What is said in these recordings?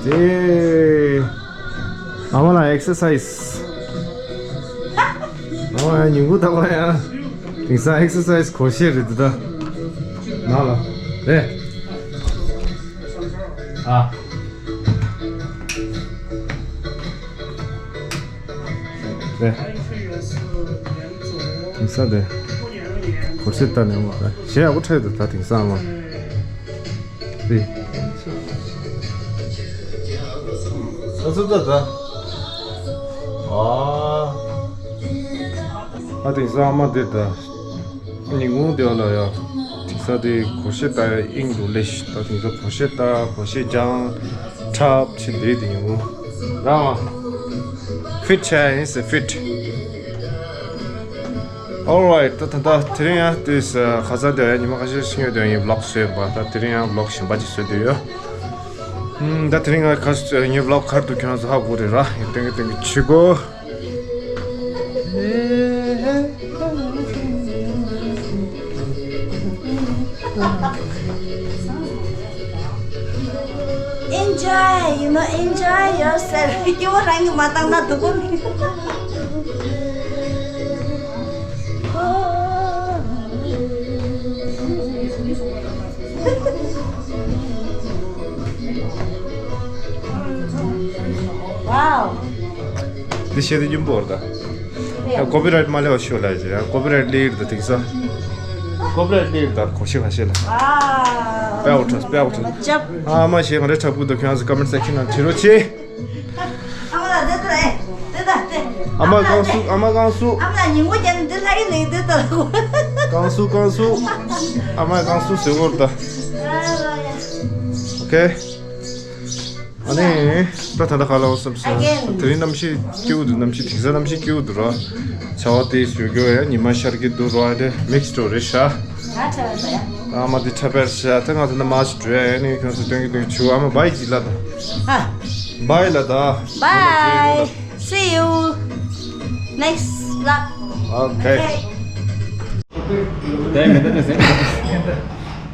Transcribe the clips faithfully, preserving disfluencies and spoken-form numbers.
དེ། ཨ་མ་ལགས་ཨེག་སར་སའི་ཛི། ཨ་མ་ཡང་ཉིན་གུང་ད་བར་ཡང་། དེང་སང་ཨེག་སར་སའི་ཛི་གོ་ཤེས་རེད་འདི་ད། ནང་ལ། རེད། ཨ། རེད། དེང་སང་དེ། གོ་ཤེས་ད་ནས་མ་རེད། གཞས་ཡག་པོ་འཁྲབ་འདུག་ད་དེང་སང་མ། རེད། ཨ་ཙི་ཙི་ཙི། ཨ། ཨ་དེང་སང་ཨ་མ་དེ་ད། ཉིན་གུང་དེ་ལ་ཡ། དེང་སང་དེ་གོ་ཤེས་ད་ཡ་ཨིང་དུ་ལེ་ཤི་ད་དེང་སང་གོ་ཤེས་ད་གོ་ཤེས་ཀྱང་འཁྲབ་བྱེད་དེ་དེ་ཉིན་གུང་རང་ཕིཊ་ཆགས་ཡིན་ཟེར་ཕིཊ། Alright ད་ད་ད་དེ་རིང་ཡང་དེ་ས་ཁ་སང་དེ་ཡ་ཉི་མ་ཁ་ཤས་ཤིག་ཡོད་དེ་ཡིན་བི་ལོག་བཟོས་པ་ད་དེ་རིང་ཡང་བི་ལོག་གཞན་པ་ཅིག་བཟོས་དེ་ཡོད། ད་དེ་རིང་ང་ཁ་ངའི་བི་ལོག་ག་རེ་འདུག་ཁྱོད་རང་ཚོ་ཧ་གོ་རེད་ར་ཡིན་སྟོན་གི་སྟོན་གི་ཆུ་གོ། Enjoy, you know, enjoy yourself. སྐྱེ་བོ་རང་གིས་མ་བཏང་ན་སྡུག་པོ་མེད། Wow. འདི་བཤད་དེ་རྒྱུན་པོ་རེད་ད། ཡ་ཀོ་པི་རའེ་ཊི་མ་ལས་བ་ཤོད་ལ་ཡ་ཀོ་པི་རའེ་ཊི་ལས་ཡིར་ད་དེང་སང་། ཀོ་པི་རའེ་ཊི་ལས་ཡིར་ད་གོ་ཤེས་ག་ཤེས་ལ། དཔེ་ཡག་པོ་འཁྲབ་དཔེ་ཡག་པོ་འཁྲབ། ཨ་མ་ཞེས་ག་རེ་འཁྲབ་དགོས་འདུག་ཁྱོད་རང་ཚོ་ཀོ་མེན་ཊི་སེག་ཤན་ནང་བྲིས་རོགས་གྱིས། ཨ་མ་ལ་དེ་ལྟར་ཨེ། དེ་ལྟར་དེ། ཨ་མ་རྐང་ཟུག་ཨ་མ་རྐང་ཟུག་ཨ་མ་ལ་ཉིན་གུང་རྒྱབ་ནས་འདི་ལྷ་ཡི་ལེགས་དེ་ལྟར་གོ། རྐང་ཟུག་རྐང་ཟུག་ཨ་མ་རྐང་ཟུག་ཟེར་བོར་ད། ཨ་ལ་ཡ། ཨོ་ཁེ། ཨ་ནི། ད་ད་ལྟ་ག་ལ་འོ་བསམ་སོང་། Again. དེ་རིང་གནམ་གཤིས་སྐྱིད་པོ་འདུག་གནམ་གཤིས་དེང་སང་གནམ་གཤིས་སྐྱིད་པོ་འདུག་ར། ཆར་པ་དེ་བཞུར་རྒྱུ་ཡ་ཉི་མ་ཤར་གྱི་འདུག་ར་དེ་མིག་སི་ཌི་རེད་ཤག་ང་འཁྲབ་པ་ཡ། ཨ་མ་དེ་འཁྲབ་པར་ཤག་ད་ང་ཚོ་ནི་མ་ཞིག་འགྲོ་ཡ་ཡ་ནི་ཁྱོད་ཚོ་སྟོན་གྱི་སྟོན་གྱི་བྱུ་ཨ་མ་བྷའི་ཇི་ལ་ད། ཨ། བྷའི་ལ་ད། Bye. See you next vlog. ཨོ་ཁེ།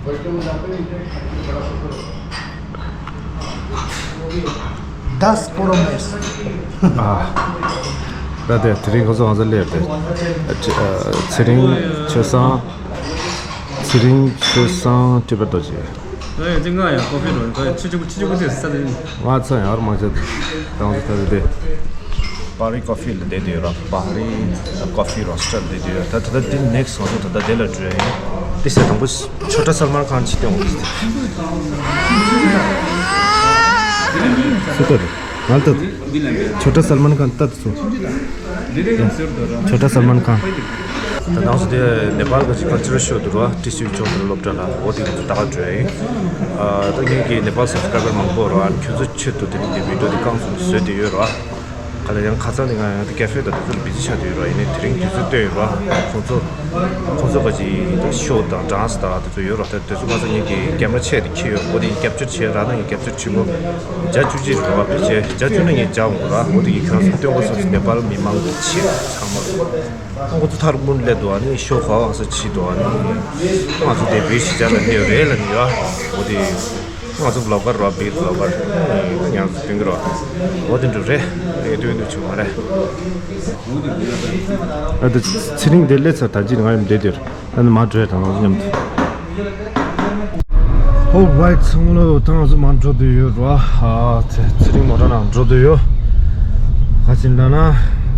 Okay. Dos columnas. ཨ། ད་དེ་དེ་རིང་ཁོ་ཚོ་ང་ཚོ་སླེབས་ཏེ། ཨ་ཚེ་རིང་ཆོས་བཟང་། ཚེ་རིང་ཆོས་བཟང་ཊི་བེཊ་རྡོ་རྗེ། ད་ཡང་ཅི་ང་ཡང་ཀོ་ཕི་རོ་ད་ཆུ་ཆུ་ཆུ་ཆུ་ཆུ་ས་རེད། ང་ཚོ་ཡང་མ་ཆད་དང་ཚོ་ད་དེ་དེ། Bali Coffee ལ་བསྡད་དེ་ཡོད་ར། Bali Coffee Roaster ལ་བསྡད་དེ་ཡོད། ད་ད་ལྟ་འདི་ནེག་སི་ང་ཚོ་ད་ལྟ་དེ་ལ་འགྲོ་ཡ་ཡིན། དེ་ས་དང་པོ་ཆོ་ཊ་སལ་མན་ཁཱན་ཅིག་སྟོན་འོང་། སུ་ལྟ་རེད། ང་ལྟ། ཆོ་ཊ་སལ་མན་ཁཱན་ལྟ་དུ་སོང་། ཆོ་ཊ་སལ་མན་ཁཱན། ད་ནང་སུ་དེ་ནེ་པཱལ་གི་ཅིག་ཀལ་ཅར་ཤོ་འདུག་ར། ཊི་སི་ཡུ་ཆོས་དང་སློབ་གྲྭ་ལ་འོ་དེ་ང་ཚོ་ད་ག་འགྲོ་ཡ་ཡིན། ད་ངེད་ཀྱི་ནེ་པཱལ་སབ་སི་ཀ་རའི་བར་མང་པོ་ར་ཁྱོད་ཚོ་ཆེད་དུ་དེ་རིང་དེ་བི་ཌི་ཡོ་དེ་རྐང་བཙུགས་བཟོས་ཏེ་ཡོད་ར། ག་ལ་ཡང་ཁ་སང་དེ་ང་ཡང་དེ་ཀེ་ཧྥེ་དང་དེ་ཚོ་ལ་བི་ཟི་ཆགས་བསྡད་ཡོད་ར། ཡིན་ནའི་དེ་རིང་དུས་ཚོད་བཏོན་ཡོད་ར། ཁོང་ཚོ་ཁོང་ཚོ་ག་ཅིག་ཤོ་དང་ཌན་སི་དང་དེ་ཚོ་ཡོད་ར། ད་དེ་ཚོ་ཁ་སང་ངེད་ཀྱི་ཀེ་མ་ར་ཆེད་དུ་ཁྱེར་ཡོད། འོ་དེ་ཡིན་ཀེབ་ཅར་བྱས་ར། ན་ཡིན་ཀེབ་ཅར་བྱེད་དགོས། བརྒྱ་བཅུ་གཅིག་རེད་བ། ཕལ་ཆེར་བརྒྱ་བཅུ་ན་ངས་བརྒྱ་འོང་ར། འོ་དེ་ཡིན་ཁྱོད་ཚོ་སྟོན་དགོས་སོགས་ནེ་པཱལ་མི་མང་གི་ཆེད་ཚང་མ་ཁོང་ཚོ་ཐར་མུན་སླེབས་འདུག་ཨ་ནི་ཤོ་ག་བ་ས་ཕྱིས་འདུག་ཨ་ནི་ང་ཚོ་དེ་བེ་ཤི་ཅ་ལ་སླེབས་རེད་ལ་ནི་ཡ། འོ་དེ། ང་ཚོ་བི་ལོག་གར་རོ། བིག་བི་ལོག་གར་ཉང་ཚོ་སྟོན་གི་རོ། འོ་དེ་འགྲོ་རེད། ངས་སྟོན་འདུག་ཆུང་མ་རེད། ཨ་དེ་ཚེ་རིང་དེ་སླེབས་ཚར། ད་ཅི་ང་ཡང་བསྡད་དེར་ཨ་ནི་མ་འགྲོ་ཡ་དང་ང་ཚོ་མཉམ་དུ། ཨོ་རའིཊ་ཚང་མ་ལོ། ད་ང་ཚོ་མ་འགྲོ་དུ་ཡོད་རོ། ཨ་ཚེ་ཚེ་རིང་མོ་ཊ་ནང་འགྲོ་དུ་ཡོད། ག་ཅི་ལ་ན་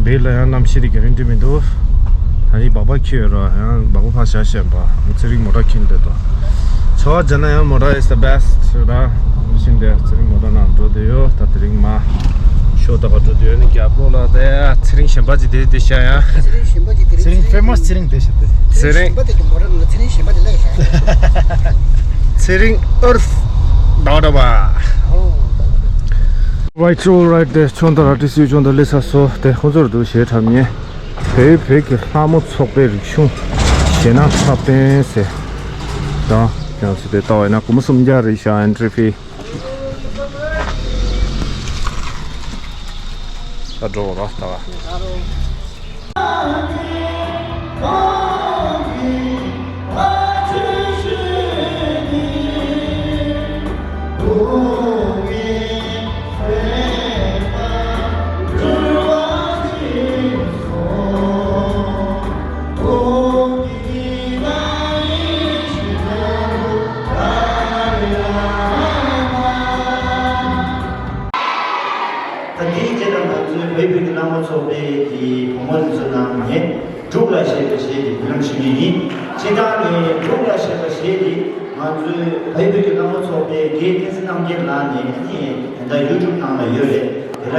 བིག་ལ་ཡང་གནམ་གཤིས་དེ་ག་རེ་འདྲ་མི་འདུག་ད་ནི་སྦག་སྦག་འཁྱེར་ཡོད་རོ། ཡང་སྦག་སྦག་ཕར་བཞག་བཞིན་པ། ཚེ་རིང་མོ་ཊ་ཁྱེར་འདོད་དོ། ཆར་པ་བརྒྱབ་ན་ཡང་མོ་ཊ་is the best ར། བཞིན་དེ་ཚེ་རིང་མོ་ཊ་ནང་འགྲོ་དེ་ཡོད། ད་དེ་རིང་མ་ཤོ་ད་ག་འགྲོ་དེ་ཡོད་ནི་རྒྱབ་ལོགས་ལ་དེ་ཚེ་རིང་གཞན་པ་ཅིག་དེ་དེ་ཤ་ཡ། ཚེ་རིང་གཞན་པ་ཅིག་དེ་རིང་ཚེ་རིང་ཕེ་མ་སི་ཚེ་རིང་དེ་ཤ་དེ། ཚེ་རིང་གཞན་པ་དེ་གི་མོ་ཊ་ནང་ལ་ཚེ་རིང་གཞན་པ་དེ་ལ་ཤ། ཚེ་རིང་ཨར་ཐི་ཌོག་ཊར་བ། Right, all right དེ་ཆོན་ད་ར་ཏི་སུའི་ཆོན་ད་སླེབས་ཚར་སོང་། དེ་ཁོང་ཚོར་འདུག་གཞས་འཁྲབ་མཁན། བོད་བོད་ཀྱི་ལྷ་མོ་ཚོགས་པའི་རིག་གཞུང་གཞས་སྣ་འཁྲབ་སྟོན་ཟེར། དང་ཡང་ཚུལ་དེ་ལྟ་བས་ན་སྒོར་མོ་སུམ་བརྒྱ་རེད་ཤག་ཨེན་ཊི་རི་ཕི། ད་འགྲོ་རོགས་ད་ག་ད་དེའི་རྗེས་ལ་ང་ཚོའི་བོད་ཀྱི་བླ་མ་ཚོགས་པའི་གི་བུ་མོ་འདི་ཚོ་ནང་ནས་འབྲུག་ལ་བཞད་པ་ཞེས་ཀྱི་འབུལ་ལམ་ཞུ་གི་ཡིན། སྤྱིར་བཏང་ནས་འབྲུག་ལ་བཞད་པ་ཞེས་ཀྱི་ང་ཚོའི་བོད་ཀྱི་བླ་མ་ཚོགས་པའི་དགེ་བསྟན་འཛིན་རྣམ་རྒྱལ་ལགས་ནས་ཨ་ནི་ད་ལྟ་ཡུ་ཊུབ་ནང་ལ་ཡོད་རེད། དེ་ལ་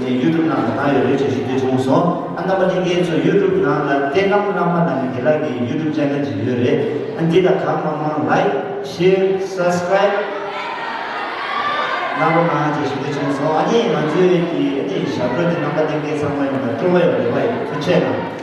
གི་ཡུ་ཊུབ་ནང་ལ་བཏང་ཡོད་རེད་ཅེས་ཞུ་འདོད་བྱུང་སོང་། ཨ་རྣམ་པ་ལྷན་རྒྱས་ཚོ་ཡུ་ཊུབ་ནང་ལ་བསྟན་རྣམ་བླ་མ་ལགས་ནས་དེ་ལ་གི་ཡུ་ཊུབ་ཅེ་ནལ་ཅིག་ཡོད་རེད། ཨ་འདི་ལ་གང་མང་མང་ལའིཀ་ཤེར་སབ་སི་ཀ་རའིབ་གནང་རོགས་གནང་ཅེས་ཞུ་འདོད་བྱུང་སོང་། ཨ་ནི་ང་ཚོའི་དེ་ཨ་ནི་ཞབས་བྲོ་དེ་རྣམ་པ་ལྷན་རྒྱས་ཚང་མ་ཡོང་ན་སྤྲོ་བ་ཡོང་རེ་བ་ཡོད། ཐུགས་རྗེ་གནང་།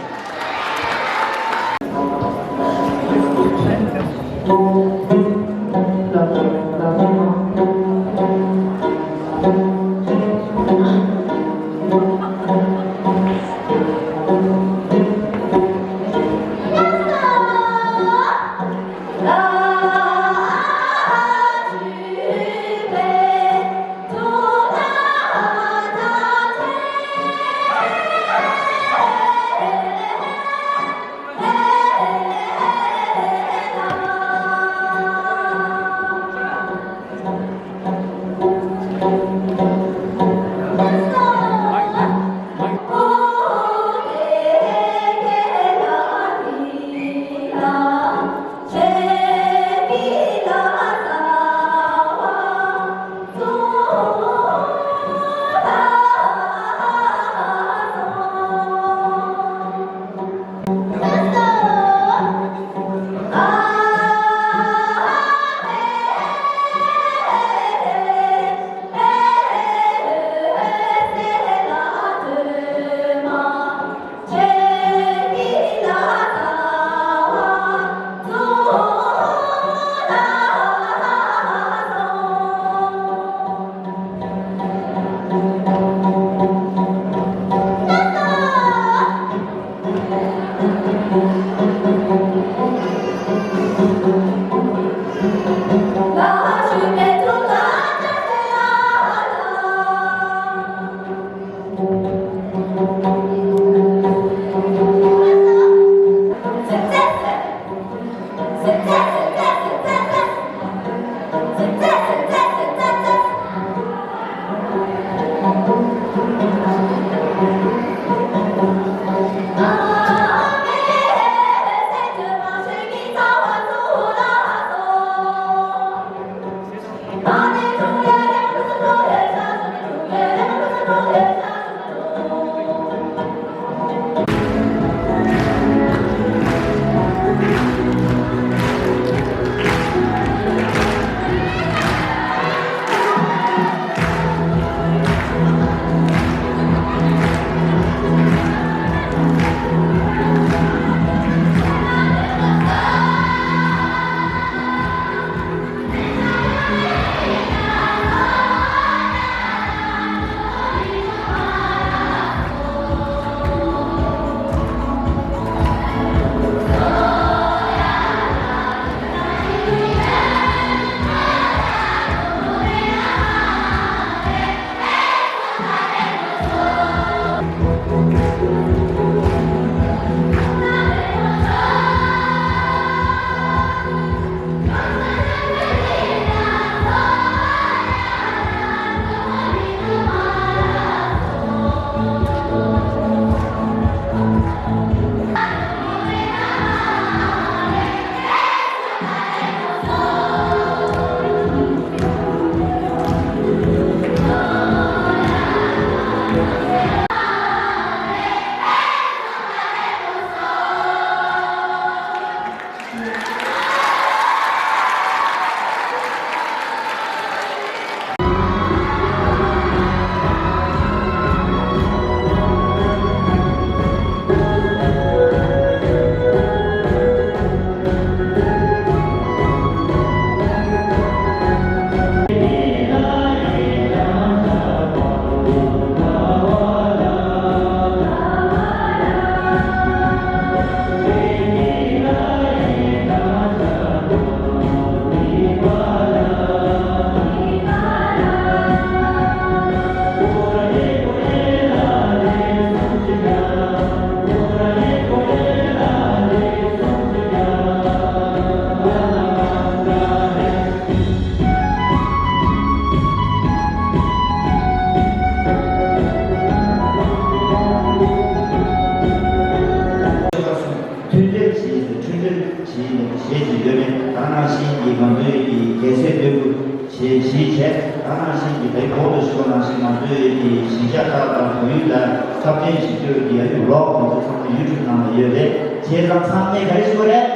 ད་ནང་བཞིན་གྱི་བོད་གོང་དུ་ཞུས་པ་ནང་བཞིན་ང་ཚོའི་གི་གཞིས་ཆགས་ཁག་དང་བོད་ཡུལ་ལ་འཁྲབ་སྟོན་བྱེད་རྒྱུ་གི་ཡ་ཡུལ་ལོག་ང་ཚོ་ཚང་མ་ཡུལ་གྲུ་ནང་ལ་ཡོད་རེད། བྱས་ཙང་ཚང་མས་ག་རེ་ཞུ་རེད།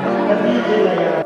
ད་དེའི་རྗེས་ལ་ཡང་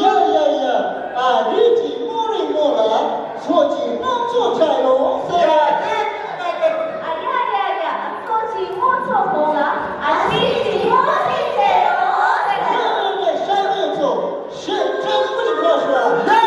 ཡ་ཡ་ཡ། ཨ་རི་གི་རྨོ་རི་རྨོ་ལ་ཚོགས་ཀྱི་རྨོ་ཚོགས་ཆགས་ཡོང་ཟེར། ཨ་ཡ་ཡ་ཡ། ཚོགས་ཀྱི་རྨོ་ཚོགས་ཡོང་ལ་ཨ་རི་གི་རྨོ་རི་ཆགས་ཡོང་ཟེར། ཡ་ཡ་ཡ། ཤ་ཉེ་ཚོ། ཞེས་ཁྲ་ཚིག་པོ་ཅིག་འགྲོ་ཞུ་བ།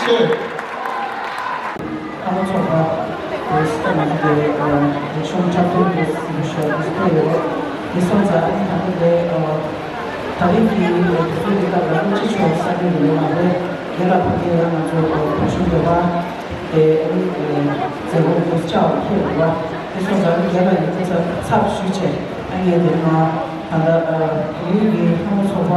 ལྷ་མོ་ཚོགས་པ་དེ་སི་ཏ་མ་གི་དེ་རིག་གཞུང་འཁྲབ་སྟོན་དེ་སི་ཞོ་དེ་སི་ཡོད། དེ་སོང་ཙང་ཨ་ནི་ད་ལྟ་དེ་ད་རིང་གི་དེ་ཚོའི་རིགས་ལ་རང་ཅི་ཆོག་ས་དེ་ཡོད་མ་རེད། རྒན་ལགས་ཕ་གི་ཡང་ང་ཚོ་བོད་གཞུང་འདོད་པ་དེ་ཨ་ནི་མཛད་སྒོ་དེ་སི་ཆགས་པ་ཁེལ་འདུག་བ། དེ་སོང་ཙང་ཨ་ནི་རྒན་ལགས་ཡིན་ཚ་ཚབ་ཞུས་བྱས་ཨ་ནི་དེ་ནང་ད་ལྟ་བལ་ཡུལ་གྱི་ལྷ་མོ་ཚོགས་པ་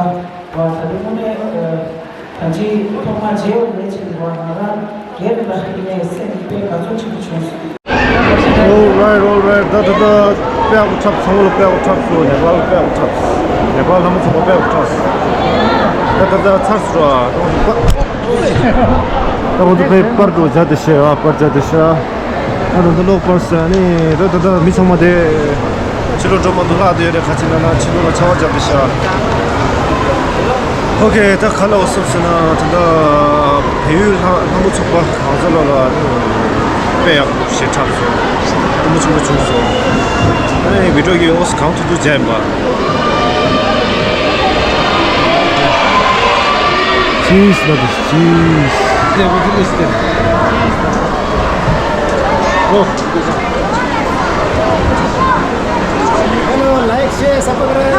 བ་ད་རིང་དངོས་གནས། ད་ཅི་ཐོག་མ་རྗེས་འོང་ལས་ཅིག་འདུག་བ། ང་རང་རྒས་པའི་ད་ཧི་ནས་སེམས་དཔེ་དགའ་ཚོར་ཆེན་པོ་བྱུང་སོང་། All right, all right. ད་ད་ད་དཔེ་ཡག་པོ་འཁྲབ། ཚང་མ་ལ་དཔེ་ཡག་པོ་འཁྲབ་སོང་། ནེ་པཱལ་དཔེ་ཡག་པོ་འཁྲབ། ནེ་པཱལ་ལྷ་མོ་ཚོགས་པ་དཔེ་ཡག་པོ་འཁྲབ། ད་ད་ད་ཚར་སོང་ར། ད་ཁོ་ཚོ་དཔེ་པར་འགྲོ་བྱ་དེ་ཤེས་ཨ། པར་བྱ་དེ་ཤེས་ཨ། ད་ད་ལོག་པར་ཟ་ནི་ད་ད་ད་མི་ཚང་མ་དེ་ཕྱི་ལོགས་འགྲོ་མ་འདུག་ལྷག་དེ་ཡོད་རེད། ཁ་ཆེ་ན་ན་ཕྱི་ལོགས་ལ་ཆར་པ་བརྒྱབ་དེ་ཤ། ཨོ་ཁེ། ད་ག་ལ་འོ་སོབ་ཟེར་ན་ད་ད་བལ་ཡུལ་ལྷ་ལྷ་མོ་ཚོགས་པ་གང་ཟག་ལ་ལ་དཔེ་ཡག་པོ་ཞེ་དྲག་སོང་། དུ་མོ་ཆུང་མོ་བྱུང་སོང་། ཨ་ནི་བི་ཌིའོ་གི་འོ་སི་གང་ཐུབ་ཐུབ་བྱས་ཡིན་པ། Cheese, that is cheese. Hello, like, share, subscribe.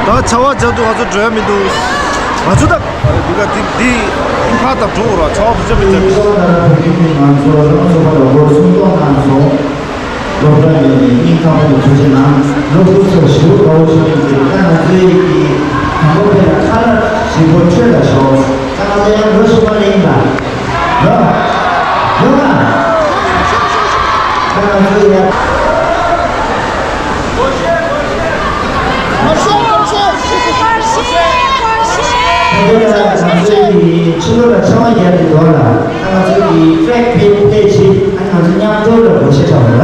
ད་ཆར་པ་བརྒྱབ་འདུག་ང་ཚོ་འགྲོ་ཡ་མི་འདུག་ང་ཚོ་ད་འདི་ག་འདི་འདི་ཕར་ད་འགྲོ་ར། ཆར་པ་བརྒྱབ་མི་བརྒྱབ་མི། ང་ཚོ་ལ་ཚོགས་པ་ལ་སྒོར་སུམ་སྟོང་གནང་སོང་། སློབ་གྲྭ་ཡོད་ནས་སྙིང་ཐག་པ་ནས་ཐུགས་རྗེ་གནང་། སློབ་ཕྲུག་ཚོ་ཞེ་པོ་དགའ་བོ་བྱུང་ཡིན་ཟེར། ད་ང་ཚོའི་གི་དང་པོ་དཔེ་ལ་ཁ་ལག་ཞིམ་པོ་མཆོད་ལ་ཤོག་ད་ང་ཚོ་ཡང་ལོ་གཞུག་མ་ལ་ཡིན་ད། ལོ། ལོ་ལ། ད་ང་ཚོ་ཡང་། ཕྱི་ལོ་ལ་ཆང་བརྒྱབ་པའི་མདོ་ལ། ང་ཚོ་གི་ཀྲེག་ཕེབས་ཕེབས་བྱེད། ཨ་ང་ཚོ་མཉམ་དུ་ལ་སྒོ་ཕྱེ་དྲགས་པ་ལ།